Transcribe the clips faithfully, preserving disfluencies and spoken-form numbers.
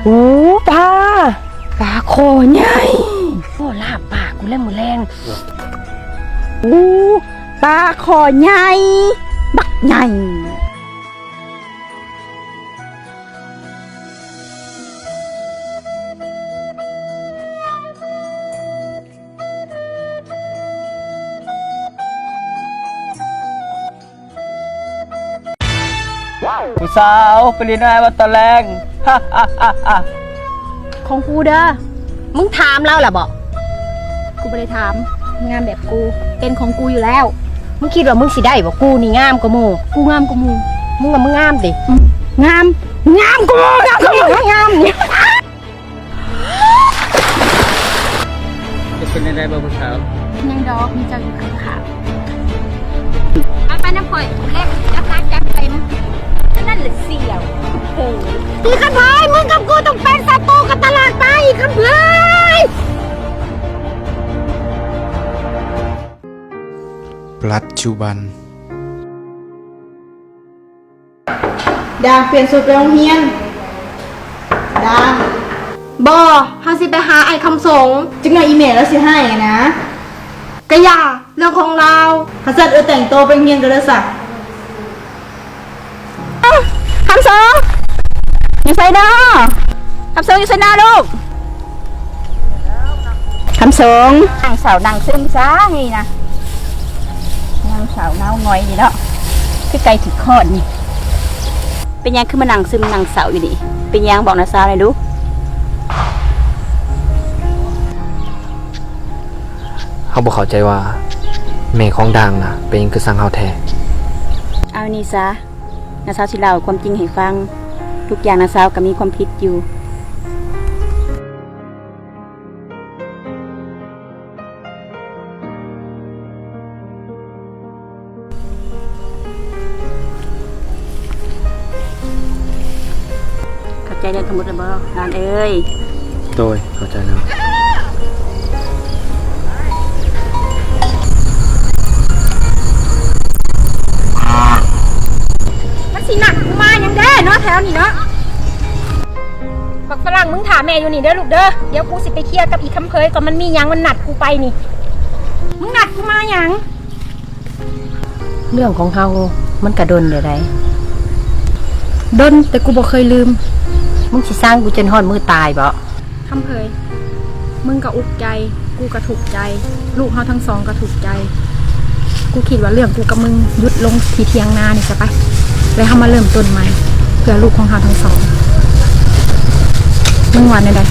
โอ้ ปลา ปลาคอใหญ่ โอ้ ลาบปากกูแล้วมื้อแลง โอ้ ปลาคอใหญ่ บักใหญ่ ผู้สาวไปเล่นน้ำมาตอนแลง ของกูเด้อ มึงถามลาวล่ะบ่ กูบ่ได้ถาม งามแบบกู เป็นของกูอยู่แล้ว มึงคิดว่ามึงสิได้บ่ กูนี่งามกว่าหมู่ กูงามกว่าหมู่ มึงว่ามึงงามติ อืม งาม งามกว่าหมู่ งามกว่าหมู่ งามนี่ จะเป็นจั่งใดบ่ผู้สาว ยังดอก มีเจ้าอยู่ข้างๆ เอาไปนำข่อย เล็กจัดหนักจัดเต็ม นั่นแหละเสี่ยว เออ อีคำเผย มึงกับกูต้องเป็นศัตรูกันตลอดไป อีคำเผย ปัจจุบัน ดา เปลี่ยนชุดไปโรงเรียน ดา บ่ เฮาสิไปหาอ้ายคำสง จักหน่อยอีแม่ลาวสิให้นะ กะอย่า เรื่องของลาว คันซั้นเออแต่งตัวไปโรงเรียนก็เด้อซะ คำสง อยู่ไสน้อ คำสงอยู่ไสน้อลูก คำสง นั่งเศร้านั่งซึมซะนี่นะ นั่งเศร้าเหงาหงอยนี่เนาะ คือไก่ถือค้อนนี่ เป็นหยังคือมานั่งซึมนั่งเศร้าอยู่นี่ เป็นหยังบอกน้าสาวหน่อยดู เฮาบ่เข้าใจว่าแม่ของดางน่ะ เป็นหยังคือซังเฮาแท้ เอานี่ซะ น้าสาวสิเล่าความจริงให้ฟัง ทุกอย่างน้าสาวก็มีความผิดอยู่ เข้าใจเรื่องทั้งหมดแล้วบ่ หลานเอ้ย โดย เข้าใจแล้ว มันสินัดกูมาหยังเด้เนาะ แถวนี้เนาะ บักฝรั่ง มึงถ่าแม่อยู่นี่เด้อลูกเด้อ เดี๋ยวกูสิไปเคลียร์กับอีคำเผยก่อน มันมีหยังมันนัดกูไปนี่ มึงนัดกูมาหยัง เรื่องของเฮามันกะดนแล้วใด๋ ดน แต่กูบ่เคยลืม มึงสิซังกูจนฮอดมื้อตายบ่ คำเผย มึงกะอุกใจ กูกะทุกข์ใจ ลูกเฮาทั้งสองกะทุกข์ใจ กูคิดว่าเรื่องกูกับมึงหยุดลงที่เถียงนานี่ซะไป แล้วเฮามาเริ่มต้นใหม่ เพื่อลูกของเฮาทั้งสอง มึงว่าแนวใด๋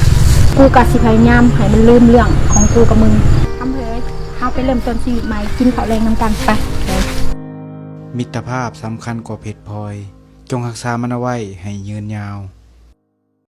กูกะสิพยายามให้มันลืมเรื่องของกูกับมึง คำเผย เฮาไปเริ่มต้นชีวิตใหม่ กินข้าวแลงนำกัน ไป มิตรภาพสำคัญกว่าเพชรพลอย จงรักษามันเอาไว้ให้ยืนยาว